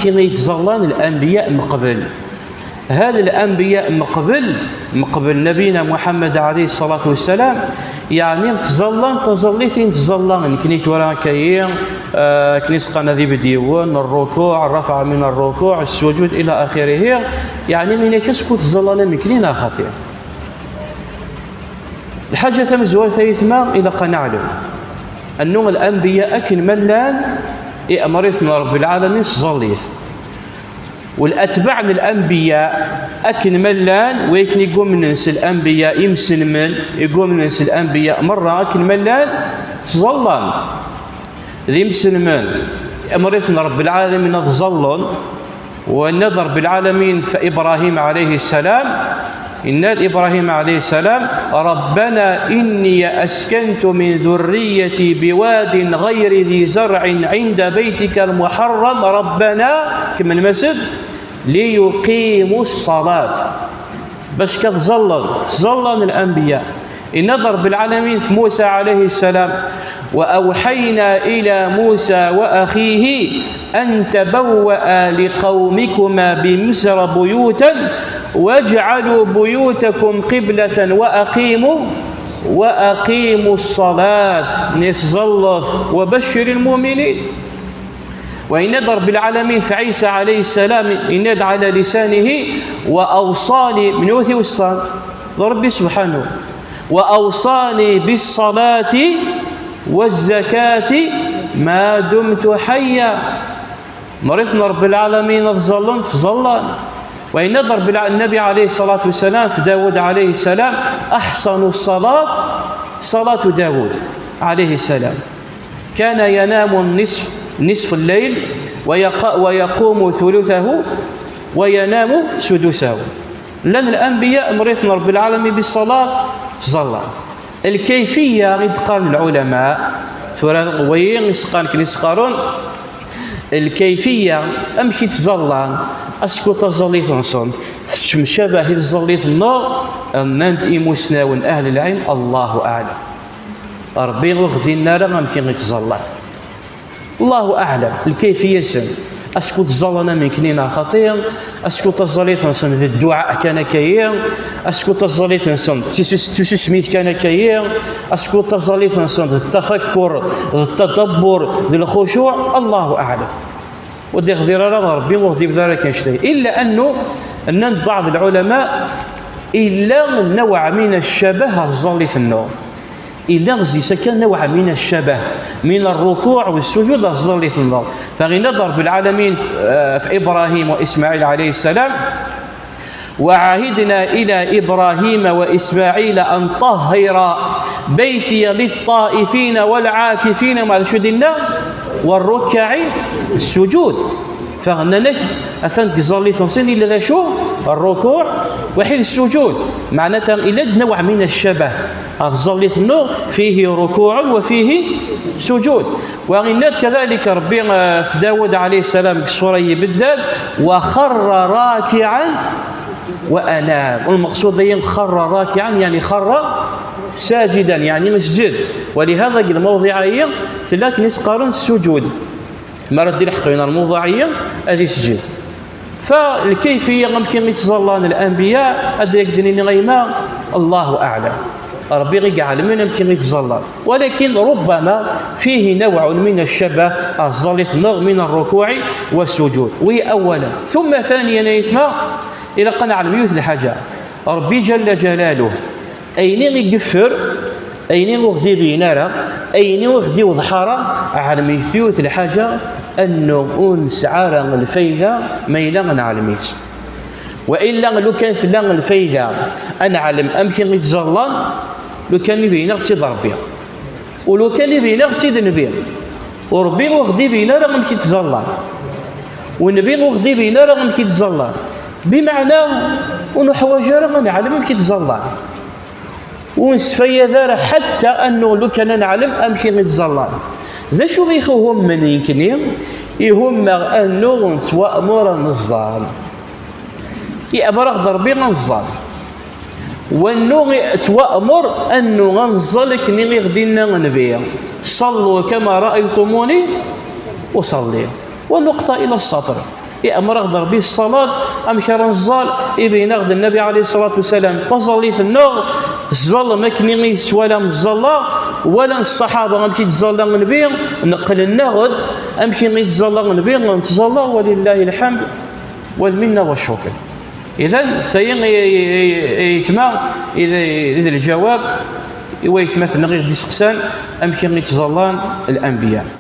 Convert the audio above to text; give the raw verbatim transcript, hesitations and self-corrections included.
Akken i ttẓallan lanbiya meqbel. Hal lanbiya meqbel, meqbel Nabina Muḥemmed ɛalayhi ṣṣalatu wassalam, yeɛni ttẓallan taẓallit i nettẓalla nekni tura akka-yi, eh, akken i s-qqaren ad ibedd yiwen, rrukuɛ, rrafɛ min rrukuɛ, ssujud ila axirihi, yeɛni ini-ak acku ttẓallan am nekni neɣ xaṭi? Lḥaǧa tamezwarut ay atma ilaq ad neɛlem annu lanbiya akken ma llan, iɛmer-iten Ṛebbi lɛalamin s tẓallit. Walatbaɛ n lanbiya akken ma llan, wayen i yumnen s lanbiya, imselmen i yumnen s lanbiya merra akken ma llan, ttẓallan. D imselmen, iɛmer-iten Ṛebbi lɛalamin ad ẓallen. Wa yenna-d Ṛebbi lɛalamin f Ibṛahim ɛalayhi ssalam, yenna-d Ibṛahim ɛalayhi ssalam: ربنا إني أسكنت من ذريتي بواد غير ذي زرع عند بيتك المحرم ربنا، kemmel mas-d, ليقيموا الصلاة. Bac ka ẓallen, ẓallen lanbiya. Yenna-d Ṛebbi lɛalamin f Musa ɛalayhi ssalam: وأوحينا إلى موسى وأخيه أن تبوأ لقومكما بمصر بيوتا واجعلوا بيوتكم قبلة وأقيموا، وأقيموا الصلاة. Nis ẓallet, وبشر المؤمنين. Wa yenna-d Ṛebbi lɛalamin f Ɛisa ɛalayhi ssalam, yenna-d ɛala lisanihi: وأوصاني, menhu i t-iweṣṣan? D Ṛebbi subḥanahu. وأوصاني بالصلاة والزكاة ما دمت حيا. Iɛmer-iten Ṛebbi lɛalamin ad ẓallen, ttẓallan. Wa yenna-d Ṛebbi lɛ-, Nnabi ɛalayhi ṣṣalatu wassalam f Dawud ɛalayhi ssalam: أحسن الصلاة صلاة داود عليه السلام. كان ينام نصف، نصف الليل ويق-، ويقوم ثلثه وينام سدسه. Llan lanbiya iɛmer-iten Ṛebbi lɛalamin bis ṣṣalat, ttẓallan. Lkayfiya i d-qqaren lɛulama, tura wayi i s-qqaren, akken i s-qqaren, lkayfiya, amek i ttẓallan, acku taẓallit-nsen tettemcabah i tẓallit-nneɣ, nnan-d imusnawen ahl lɛilm, Allahu aɛlam. Ṛebbi ur ɣ-d-yenni ara amek i ttẓallan. Allahu aɛlam, lkayfiya-nsen. Acku ttẓallan am nekni neɣ xaṭi, acku taẓallit-nsen d dduɛa kan akka-yi, acku taẓallit-nsen d tisus-, d tisusmit kan akka-yi, acku taẓallit-nsen d tafakkur, d tadabbur, d lxucuɛ, Allahu aɛlam. Ur d-iɣdir ara Ṛebbi, ur ɣ-d-ibda ara kan ccetay. Illa annu, nnan-d baɛḍ lɛulama, illa nawɛ min ccabah ɣer tẓallit-nneɣ. Illa ɣez-s akka nawɛ min ccabah, min rrukuɛ wa ssujud ɣer tẓallit-nneɣ. Fa yenna-d Ṛebbi lɛalamin, eh, f Ibṛahim wa Ismaɛil ɛalayhi ssalam: وعهدنا إلى إبراهيم وإسماعيل أن طهرا بيتي للطائفين والعاكفين, ma d acu i d-yenna? والركع السجود. Fa nnan-ak, atan deg tẓallit-nsen illa d acu? Rrukuɛ, waḥid ssujud. Meɛnata illa-d nawɛ min ccabah ɣer tẓallit-nneɣ, فيه ركوع وفيه سجود. Wa yenna-d kadalik Ṛebbi, eh, f Dawud ɛalayhi ssalam deg ṣṣura-yi ibeddel: وخر راكعا وأناب. Lmeqsud-ayi خر راكعا, yeɛni خر ساجدا, yeɛni isjed. Wa lihada deg lmawḍiɛ-ayi tella akken i s-qqaren ssujud. Mi ara d-ilḥeq yiwen ɣer lmawḍiɛ-ayi, ad isjed. Fa lkayfiya, amek i ttẓallan lanbiya, ad ak-d-nini a yemma, Allahu aɛlam. Ṛebbi i iɛelmen amek i ttẓallan. Walakin rubbama fihi nawɛun min ccabah, ɣer tẓallit-nneɣ, min rrukuɛ wa ssujud. Wi awwalan. Thumma thaniyan, ay atma, ilaq ad neɛlem yiwet n lḥaǧa. Ṛebbi jalla jalaluh, ayen i yeffer, ayen i ur ɣ-d-ibin ara, ayen i ur ɣ-d-iwḍeḥ ara, ɛelmet yiwet n lḥaǧa, annu ur nesɛi ara lfayda ma yella ad neɛlem-itt. Wa illa lukan tella lfayda ad neɛlem amek i ttẓallan, lukan ibin-aɣ-tt-id Ṛebbi. U lukan ibin-aɣ-tt-id Nnbi, u Ṛebbi ur ɣ-d-ibin ara amek i ttẓallan, u Nnbi ur ɣ-d-ibin ara amek i ttẓallan, bimeɛna ur nuḥwaǧ ara ad neɛlem amek i ttẓallan. Ur nesfayad ara ḥatta annu lukan ad neɛlem amek i ttẓallan. D acu i ɣ-ihummen nekni? Ihummeɣ annu nettwaɛmur ad neẓẓal. Iɛmer-aɣ-d Ṛebbi ad neẓẓal. Wannu nettwaɛmur annu ad neẓẓal akken i ɣ-d-inna Nnbi: صلوا كما رأيتموني أصلي. Wa nuqṭa ila ssaṭr. Iɛemmer-aɣ-d Ṛebbi ṣṣalat, amek ara neẓẓal? Ibeyyen-aɣ-d Nnabi ɛalayhi ṣṣalatu wassalam taẓallit-nneɣ, teẓẓalem akken i tettwalam ẓẓalleɣ, walan ṣṣaḥaba amek i ttẓalla Nnbi, neqqlen-aɣ-d amek i ttẓalla Nnbi, nettẓalla, walillahi lḥamd wal minna wa ccukr. Idan, tayi i, i, i, i ayetma, i d, i d lǧawab i wayetmaten-nneɣ i ɣ-d-iseqsan amek i ttẓallan lanbiya.